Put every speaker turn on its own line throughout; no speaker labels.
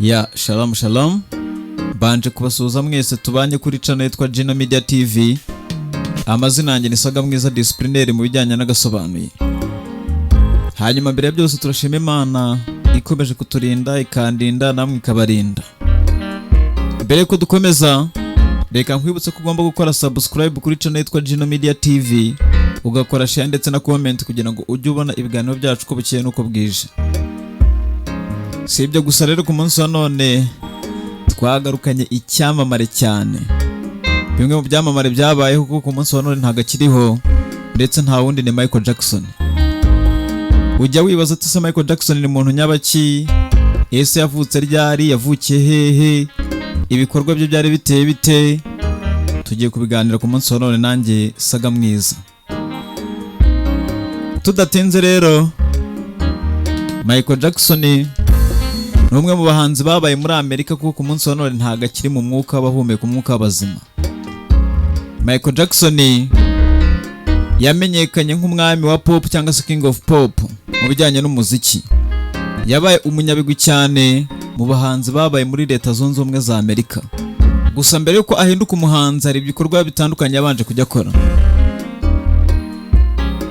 Ya shalom shalom, mbanje kubasuhuza mwese tubanye kuri channel yitwa Gino Media TV. Amazina yanjye ni Saga Mwiza Disciplinaire mu bijyanye n'agasobanuye. Hanyuma mbere ya byose turashima Imana ikomeje kuturinda, ikandinda, namwe ikabarinda. Mbere yuko dukomeza, reka nkwibutse ko ugomba gukora subscribe kuri channel yitwa Gino Media TV, ugakora share ndetse na comment kugira ngo ujye ubona ibiganiro byacu uko bukeye n'uko bwije. Si ibyo gusa rero, ku munsi wa none twagarukanye icyamamare cyane, bimwe mu byamamare byabayeho, kuko ku munsi wa none ntabwo akiriho, ndetse nta wundi ni Michael Jackson. Ujya wibaza ati: "Se Michael Jackson ni muntu nyabaki? Ese yavutse ryari? Yavukiye hehe? Ibikorwa bye byari biteye bite?" Tugiye kubiganira ku munsi wa none nanjye Saga Mwiza. Tudatinze rero, Michael Jackson ni umwe mu bahanzi babaye muri Amerika, kuko ku munsi wa none ntabwo akiri mu mwuka w'abahumeka, umwuka w'abazima. Michael Jackson yamenyekanye nk'umwami wa pop cyangwa se King of Pop mu bijyanye n'umuziki. Yabaye umunyabigwi cyane mu bahanzi babaye muri Leta Zunze Ubumwe za Amerika. Gusa mbere yuko ahinduka umuhanzi, hari ibikorwa bitandukanye yabanje kujya akora.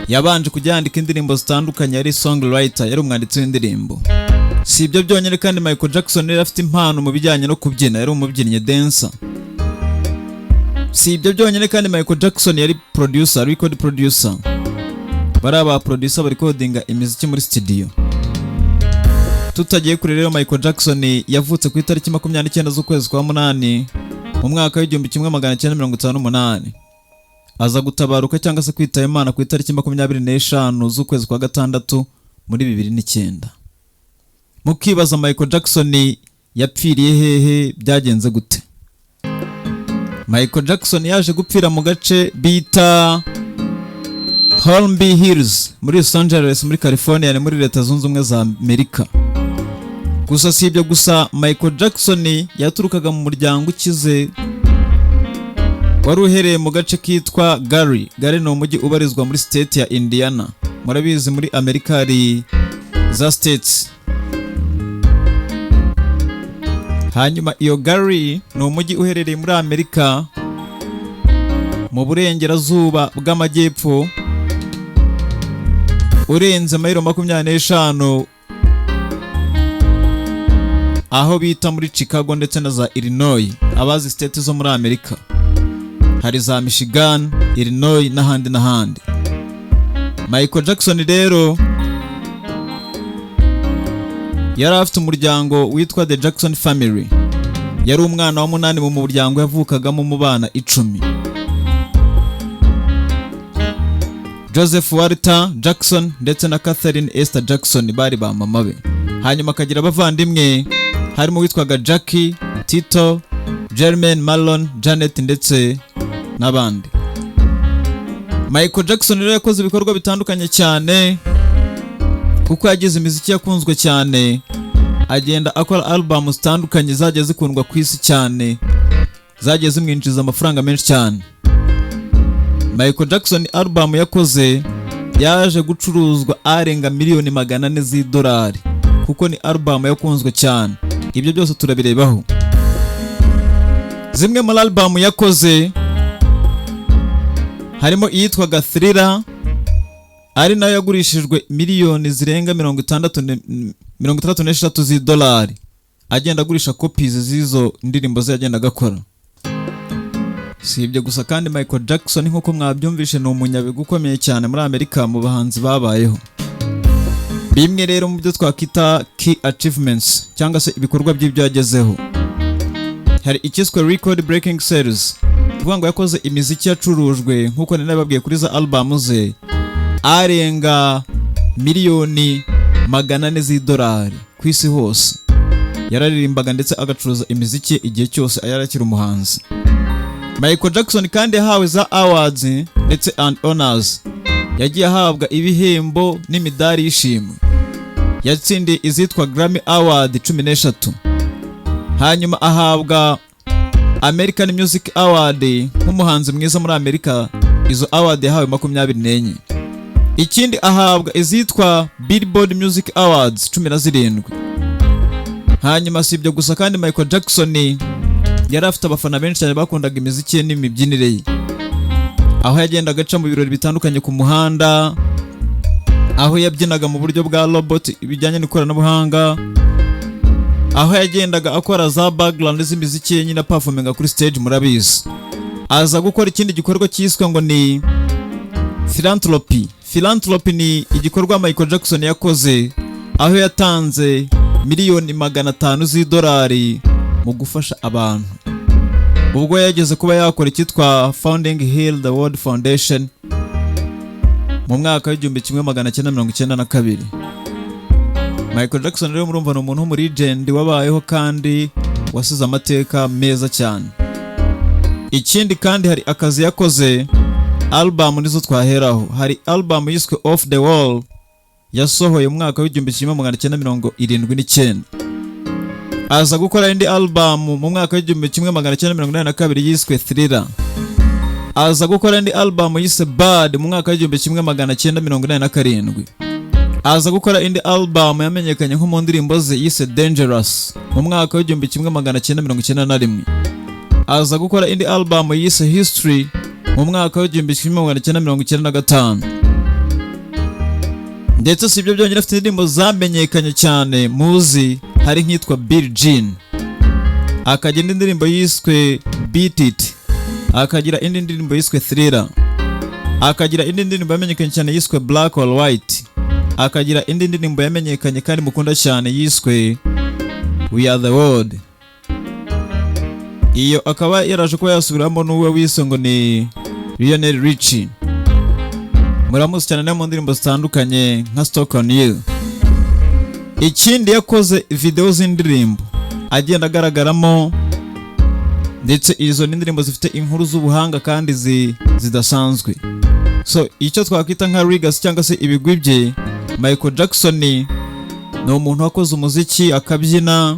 Yabanje kujya yandika indirimbo zitandukanye, yari songwriter, yari umwanditsi w'indirimbo. Si ibyo byonyine kandi, Michael Jackson yari afite impano mu bijyanye no kubyina, yari umubyinnyi, dancer. Si ibyo byonyine kandi, Michael Jackson yari producer, record producer, bari aba producer barecordinga imiziki muri studio. Tutagiye kure rero, Michael Jackson yavutse ku itariki 29 z'ukwezi kwa munani mu mwaka w'1958, aza gutabaruka cyangwa se kwitaba Imana ku itariki 25 z'ukwezi kwa gatandatu muri 2009. Mukibaza: Michael Jackson yapfiriye hehe? Byagenze gute? Michael Jackson yaje gupfira mu gace bita Holmby Hills muri Los Angeles, muri California, ni muri Leta Zunze Ubumwe za Amerika. Gusa si ibyo gusa, Michael Jackson yaturukaga mu muryango ukize wari uhereye mu gace kitwa Gary. Gary ni umujyi ubarizwa muri state ya Indiana. Murabizi, muri Amerika hari za states. Hanyuma iyo Gary ni umujyi uherereye muri Amerika mu burengerazuba bw'amajyepfo, urenze mayiro 25 aho bita muri Chicago ndetse na za Illinois. Abazi state zo muri Amerika, hari za Michigan, Illinois n'ahandi n'ahandi. Michael Jackson rero yari afite umuryango witwa The Jackson Family. Yari umwana wa munani mu muryango yavukagamo mu bana 10. Joseph Walter Jackson ndetse na Catherine Esther Jackson bari ba mama be. Hanyuma akagira abavandimwe harimo uwitwaga Jackie, Tito, Jermaine, Marlon, Janet ndetse n'abandi. Michael Jackson rero yakoze ibikorwa bitandukanye cyane, kuko yagize imiziki yakunzwe cyane, agenda akora album zitandukanye zagiye zikundwa ku isi cyane, zagiye zimwinjiza amafaranga menshi cyane. Michael Jackson album yakoze yaje gucuruzwa arenga miliyoni 400 z'idolari, kuko ni album yakunzwe cyane. Ibyo byose turabirebaho. Zimwe muri album yakoze harimo iyitwaga Thriller, ari nayo yagurishijwe miliyoni zirenga 63 z'idolari, agenda agurisha copies z'izo ndirimbo ze yagenda agakora. Si ibyo gusa kandi, Michael Jackson, nk'uko mwabyumvishe, ni umunyabigwi ukomeye cyane muri Amerika mu bahanzi babayeho. Bimwe rero mu byo twakwita key achievements cyangwa se ibikorwa by'ibyo yagezeho, hari icyiswe record breaking sales, kuvuga ngo yakoze imiziki yacurujwe, nk'uko nari nababwiye kuri za album ze, arenga miliyoni 400 z'idolari ku isi hose. Yararirimbaga ndetse agacuruza imiziki igihe cyose yari akiri umuhanzi. Michael Jackson kandi yahawe za awards ndetse and honors, yagiye ahabwa ibihembo n'imidari y'ishimwe. Yatsindiye izitwa Grammy Award 13, hanyuma ahabwa American Music Award nk'umuhanzi mwiza muri Amerika. Izo award yahawe 24. Ikindi, ahabwa izitwa Billboard Music Awards 17. Hanyuma si ibyo gusa kandi, Michael Jackson yari afite abafana benshi cyane bakundaga imiziki ye n'imibyinire ye, aho yagendaga aca mu birori bitandukanye ku muhanda, aho yabyinaga mu buryo bwa robot bijyanye n'ikoranabuhanga, aho yagendaga akora za background z'imiziki ye nyine, performinga kuri stage, murabizi. Aza gukora ikindi gikorwa cyiswe ngo ni philanthropy. Philanthropy ni igikorwa Michael Jackson yakoze, aho yatanze miliyoni 500 z'idolari mu gufasha abantu, ubwo yageze kuba yakora icyitwa Founding Heal the World Foundation mu mwaka w'1992. Michael Jackson rero murumva ni umuntu w'umulegend wabayeho kandi wasize amateka meza cyane. Ikindi kandi, hari akazi yakoze, album nizo twaheraho. Hari album yiswe Off the Wall yasohoye mu mwaka w'1979. Aza gukora indi album mu mwaka w'1982 yiswe Thriller. Aza gukora indi album yise Bad mu mwaka w'1987. Aza gukora indi album yamenyekanye nko mu ndirimbo ze yise Dangerous mu mwaka w'1991. Aza gukora indi album yise History mu mwaka w'1995. Ndetse si ibyo byonyine, afite indirimbo zamenyekanye cyane muzi, hari nk'itwa Billie Jean, akagira indi ndirimbo yiswe Beat It, akagira indi ndirimbo yiswe Thriller, akagira indi ndirimbo yamenyekanye cyane yiswe Black or White, akagira indi ndirimbo yamenyekanye kandi mukunda cyane yiswe We Are the World. Iyo akaba yaraje kuba yasubiramo n'uwe wise ngo ni Lionel Richie, muramuzi cyane no mu ndirimbo zitandukanye nka Stuck on You. Ikindi, yakoze video z'indirimbo agenda agaragaramo, ndetse izo ni indirimbo zifite inkuru z'ubuhanga kandi zidasanzwe. So icyo twakwita nka legacy cyangwa se ibigwi bye, Michael Jackson ni umuntu wakoze umuziki, akabyina,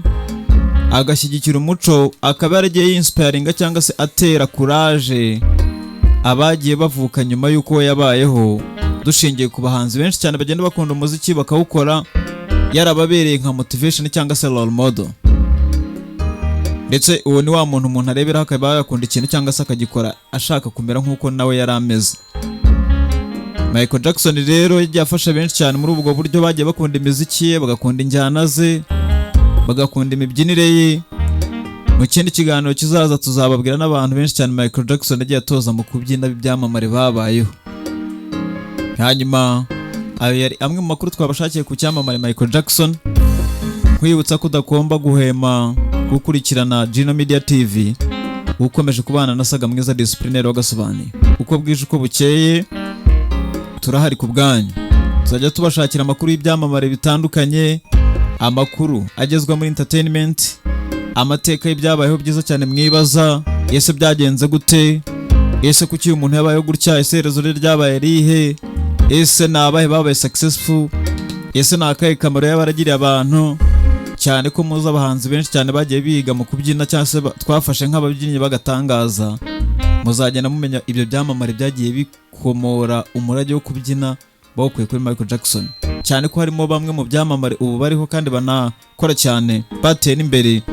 agashyigikira umuco, akaba yaragiye yinspiringa cyangwa se atera courage abagiye bavuka nyuma y'uko we yabayeho, dushingiye ku bahanzi benshi cyane bagenda bakunda umuziki bakawukora, yarababereye nka motivation cyangwa se role model. Ndetse uwo ni wa muntu umuntu areberaho akaba yakunda ikintu cyangwa se akagikora ashaka kumera nk'uko nawe yari ameze. Michael Jackson rero yagiye afasha benshi cyane muri ubwo buryo, bagiye bakunda imiziki ye, bagakunda injyana ze, bagakunda imibyinire ye. Mu kindi kiganiro kizaza tuzababwira n'abantu benshi cyane Michael Jackson yagiye atoza mu kubyina b'ibyamamare babayeho. Hanyuma ayo yari amwe mu makuru twabashakiye ku cyamamare Michael Jackson. Nkwibutsa ko udagomba guhema gukurikirana Gino Media TV, ukomeje kubana na Saga Mwiza Disciplinaire wagasobanuye. Uko bwije uko bukeye turahari ku bwanyu, tuzajya tubashakira amakuru y'ibyamamare bitandukanye, amakuru agezwa muri entertainment, amateka y'ibyabayeho byiza cyane mwibaza: ese byagenze gute? Ese kuki uyu muntu yabayeho gutya? Ese iherezo rye ryabaye rihe? Ese ni abahe babaye successful? Ese ni akahe kamaro yaba yaragiriye abantu? Cyane ko muzi abahanzi benshi cyane bagiye biga mu kubyina cyangwa se twafashe nk'ababyinnyi bagatangaza, muzagenda mumenya ibyo byamamare byagiye bikomora umurage wo kubyina bawukuye kuri Michael Jackson, cyane ko harimo bamwe mu byamamare ubu bariho kandi banakora cyane, bateye n'imbere,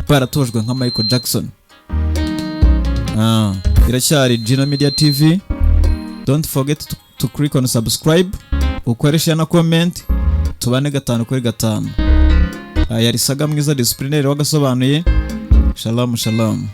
baratojwe nka Michael Jackson. Iracyari Gino Media TV. Don't forget to click on subscribe, ukore share na comment, tubane gatanu kuri gatanu. Yari Saga Mwiza Disciplinaire wagasobanuye. Shalom shalom.